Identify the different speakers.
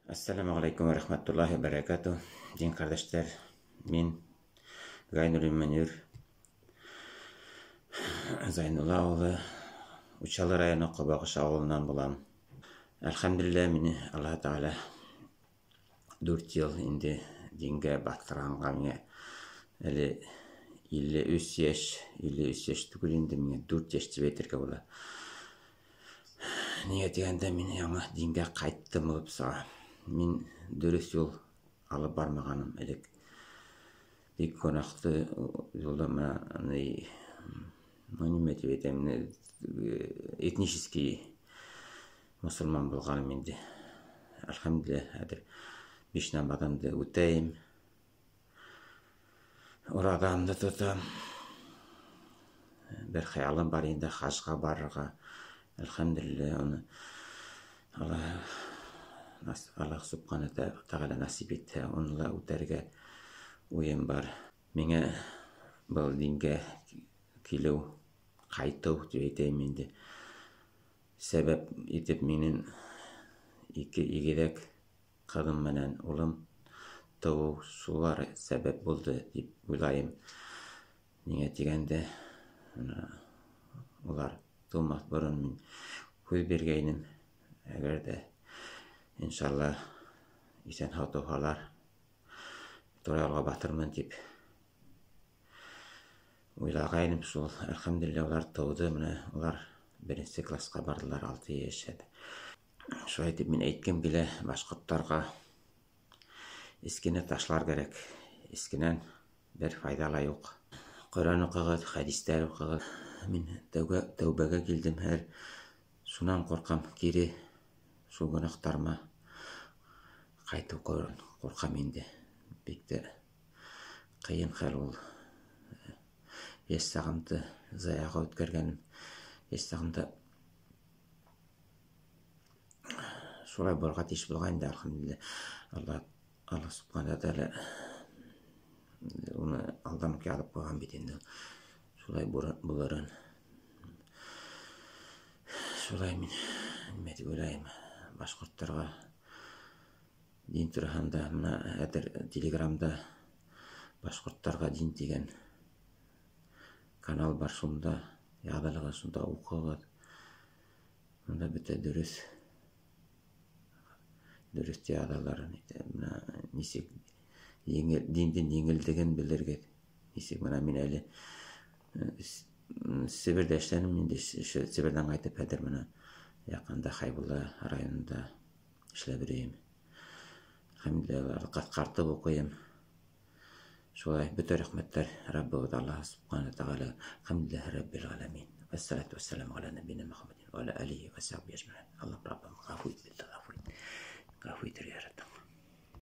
Speaker 1: Ассаламу алейкум ва рахматуллахи ва баракатуh. Дин ҡәрҙәштәр, мин Гайнуллин Мөнир Зайнулла улы, Учалы районы Ҡобағыш ауылынан булам. Әлхәмдүлилләһ, мине Аллаһ Тәғәлә 4 йыл инде дингә баҫтырғанға, миңә әле 53 йәш, 53 йәш түгел инде, миңә 4 йәш тип әйтергә була. Ниңә тигәндә, мин яңы дингә ҡайттым булып сыға. Мин дөрөҫ юл алып бармағаным элек. Бик гонаһлы юлда, менә ну, нимә тип әйтәм, этнический мосолман булғаным инде. Әлхәмдүлилләһ, хәҙер 5 намаҙымды үтәйем. Ураҙамды тотам. Бер хыялым бар инде, хажға барырға. Әлхәмдүлилләһ, уны Аллаһ Субхана Тәғәлә насип итһә, уны ла үтәргә уйым бар. Миңә был дингә килеү, ҡайтыу тип әйтәйем инде. Сәбәп итеп минең 2 игеҙәк ҡыҙым менән улым тыуыу, шулар сәбәп булды тип уйлайым. Ниңә тигәндә, улар тыумаҫ борон мин һүҙ биргәйнем. Әгәр ҙә иншалла иҫән һау тыуһалар, тура юлға баҫырмын тип уйлағайным. Шул, әлхәмдүлилләһ, улар тыуҙы. Менә улар 1 класҡа барҙылар, 6 йәш. Шулай итеп мин әйткем килә башҡорттарға: эскене ташлар кәрәк, эскенән бер файҙа ла юҡ. Ҡөрьән уҡығыҙ, хәдистәр уҡығыҙ. Мин тәүбәгә килдем, һәр шунан ҡурҡам, кире шул гонаһтарыма ҡайтыу ҡурҡам инде. Бик тә ҡыйын хәл ул. Йәш сағымды заяға үткәргәнем, йәш сағымда шулай булырға тейеш булған инде, әлхәмдүлилләһ. Аллаһ Субхана Тәғәлә уны алдан уҡ яҙып ҡуйған бит инде. Шулай булырын. Шулай мин нимә тип уйлайым, башҡорттарға дин тураһында, бына хәҙер Телеграмда башҡорттарға дин тигән канал бар, шунда яҙылығыҙ, шунда уҡығыҙ. Унда бөтә дөрөҫ яҙалар. Бына нисек диндең еңелдеген белергә. Нисек бына мин әле Себерҙә эшләнем инде, Себерҙән ҡайтып хәҙер бына яҡында Хәйбулла районында эшләп йөрөйөм. Әлхәмдүлилләһ, ҡыҫҡартып уҡыйым. Шулай бөтә рәхмәттәр Раббыбыҙ Аллаһ Субхана Тәғәлә. Әлхәмдүлилләһи Раббил ғәләмин. Вассалату вассаламу аля набийна Мухаммадин ва аля алихи ва сахбихи ажмаин. Аллаһ Раббым, ғәфү ит беҙҙе, ғәфү ит. Ғәфү итергә ярат.